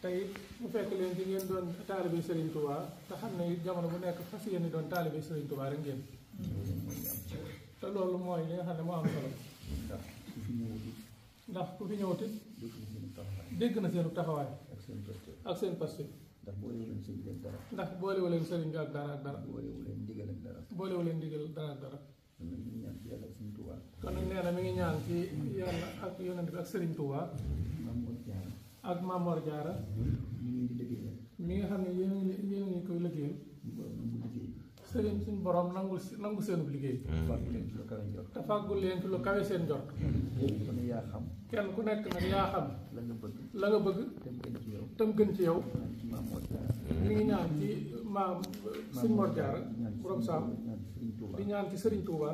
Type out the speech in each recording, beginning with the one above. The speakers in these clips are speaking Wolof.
tey bu fekk leen ci ngeen doon taalibe Serigne Touba te xam ne jamono bu nekk fas yéene doon taalibe Serigne Touba rek ngeen te loolu mooy li nga xam ne moo am solo ndax ku fi ñëwut it dégg na seenu taxawaay ak seen paste ndax boolewu leen sëriñ bi ak dara ak dara boolewu leen ndigal dara ak dara kon nag nee na mi ngi ñaan ci yàlla ak yonent bi ak Serigne Touba ak Mamor Diarra mi nga xam ne yéen a ngi koy liggéeyal Serigne suñu borom nangu seenub liggéey te fàggul leen ci lu kawe seen jot kenn ku nekk nag yaa xam la nga bëgg tam gën ci yow mi ngi ñaan ci maam Serigne Mor Diarra borom Saam di ñaan ci Serigne Touba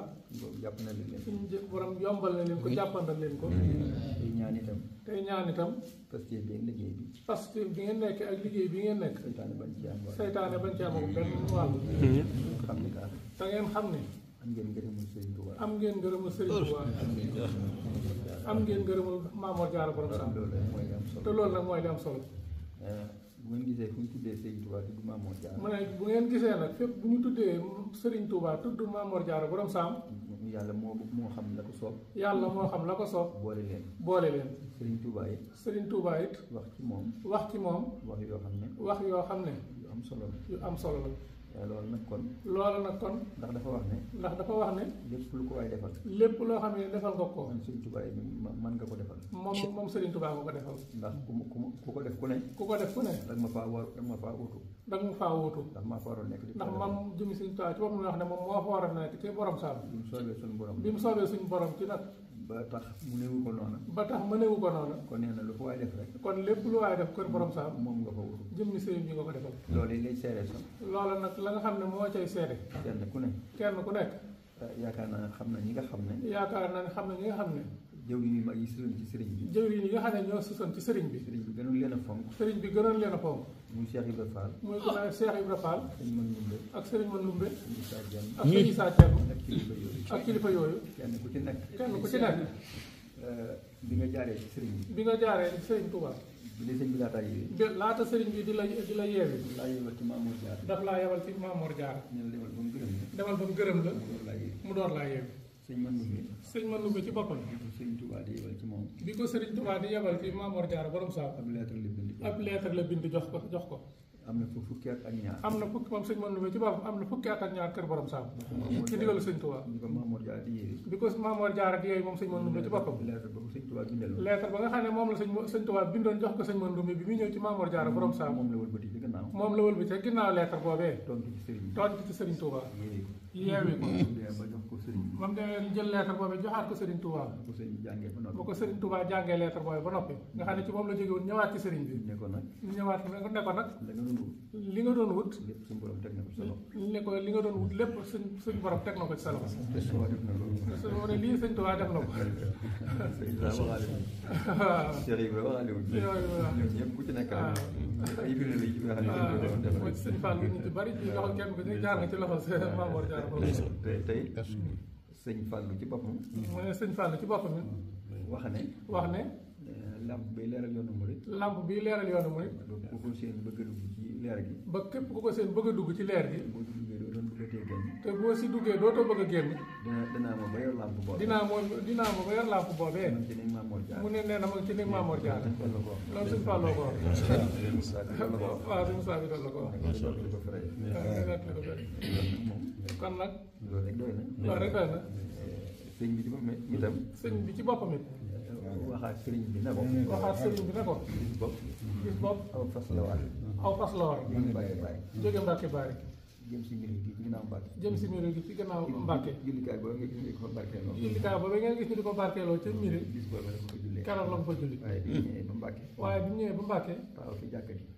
suñu borom yombal na leen ko jàppandal leen ko tey ñaan itam parce que bi ngeen nekk ak liggéey bi ngeen nekk seytaane bañ ci am benn wàll te ngeen xam ne am ngeen ngërëmul Serigne Touba am ngeen ngërëmul Mamor Diarra borom Saam te loolu nag mooy li am solo bu ngeen gisee fu ñu tuddee Serigne Touba tudd Mamor Diarra mu ne bu ngeen gisee nag fépp bu ñu tuddee Serigne Touba tudd Mamor Diarra borom Saam yàlla moo xam la ko soob yàlla moo xam la ko soob boole leen Serigne Touba it wax ci moom wax yoo xam ne yu am solo la loolu nag kon ndax dafa wax ne lépp lu ko waay defal lépp loo xam ne defal nga ko man Serigne Touba yi man nga ko defal moom Serigne Touba nga ko defal ndax ku ko def ku ne dag ma faa wutu ndax maa fa waroon nekk ndax man jëmi Serigne Touba ci boppam wax ne moom moo fa war a nekk ci borom Saam bi mu soobee suñu borom ci nag ba tax mu néewu ko noonu kon nee na lu ko waay def rek kon lépp lu waay def kër borom Saam moom nga fa wutu jëmmi sëriñ bi nga ko defal loolu yi lay seere sax loolu nag la nga xam ne moo cay seede kenn ku nekk yaakaar naa xam na ñi nga xam ne jëwriñ yu mag yi sësoon ci sëriñ bi jëwriñ yi nga xam ne ñoo sësoon ci sëriñ bi gënoon leen a fonk muy Cheikh Ibra Fall muy ku ne Cheikh Ibra Fall ak sëriñ Man Lumbe ak sëriñ Issa Thierno ak kilifa yooyu kenn ku ci nekk bi nga jaaree ci sëriñ Touba bi la sëñ bi laata sëriñ bi di la yeewi daf laa yebal ci Mamor Diarra demal ba mu gërëm la mu door laa yeewi sëñ Man Lumbe ci boppam bi ko sëriñ Touba di yebal ci Mamor Diarra borom Saam ab lettre la bind jox ko am na fukki at ak ñaar moom sëñ Man Lumbe ci boppam am na fukki at ak ñaar kër borom Saam ci ndigalu sëñ Touba bi ko Mamor Diarra di yeewi moom sëñ Man Lumbe ci boppam lettre ba nga xam ne moom la sëñ Touba bindoon jox ko sëñ Man Lumbe bi muy ñëw ci Mamor Diarra borom Saam moom la wëlbati ca ginnaaw lettre boobee tontu ci sëriñ Touba yeewi ko moom demee jël lettre boobee joxaat ko Serigne Touba bu ko Serigne Touba jàngee lettre boobee ba noppi nga xam ne ci moom la jóge woon ñëwaat ci Serigne bi ñëwaat ne ko nag li nga doon wut ne ko li nga doon wut lépp suñ borom teg na ko ci sa loxo moo ne lii Serigne Touba def na ko waaw sëñ Fall ñu ci bari ci loxo kenn ko ñu jaar nga ci loxo Mamor Diarra tey sëñ Fallou ci boppam mu ne sëñ Fallou ci boppam wax ne lamp bi leeral yoonu murit ku ko seen bëgg a dugg ci leer gi ba képp ku ko seen bëgg a dugg ci leer gi boo ci duggee doo doon bëggatee génn te boo si duggee dootoo bëgg a génn dinaa ma ba yor lamp boobee mu ne nee na ma ci ni Mamor Diarra loolu sëñ Fallou ko wax waaw sëñ Moussa bi doon la ko wax kon nag loolu rek doy na sëñ bi ci boppam it waxaat sëriñ bi ne ko gis bopp aw fas la war jóge Mbàkke Bari jëm si mairie gi ci ginnaaw Mbàkke jullikaay boobu nga gis ñu di ko barkeeloo ca mairie keroog la mu fa julli waaye bi ñëwee ba Mbàkke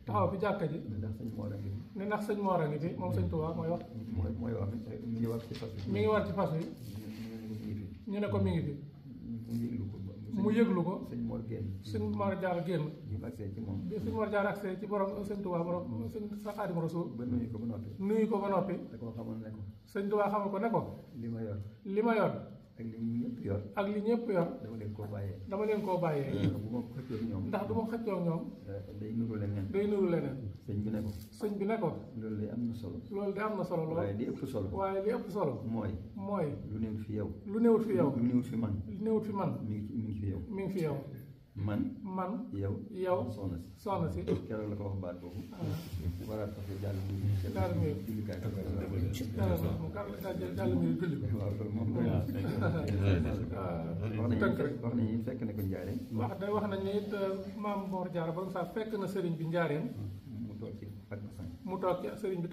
taxaw fi jàkka ji ne ndax sëñ Mor a ngi fi moom sëñ Touba mooy wax mi ngi war ci fas wi ñu ne ko mi ngi fi mu yëglu ko sëñ Mor Diarra génn bi sëñ Mor Diarra agsee ci borom sëñ Touba borom sëñ sa Xaadimu Rasuul nuyu ko ba noppi sëñ Touba xamal ko ne ko li ma yor ak li ñëpp yor. ak li ñëpp yor. dama leen koo bàyyee. dama leen koo bàyyee. ndax bu ma xëccoo ñoom. ndax du ma xëccoo ñoom. day nuru leneen. day nuru leneen. sëñ bi ne ko. sëñ bi ne ko. loolu de am na solo. loolu de am na solo lool. waaye li ëpp solo. waaye li ëpp solo. mooy. lu néewut fi yow. lu néewut fi yow. lu néewut fi man. lu néewut fi man. mi ngi fi yow. mi ngi fi yow. man. yow. soxna si. keroog la ko wax baat boobu. waraat parce que jàll mi. jàll mi jullikaay. jàll mi julli ko. waaw loolu moom. wax nañu fekk na ko Njaaréem. wax nañ ne it maam Mor Jaara ba mu sax fekk na sëriñ bi Njaaréem. mu toog ci ak mu toog ci sëriñ bi.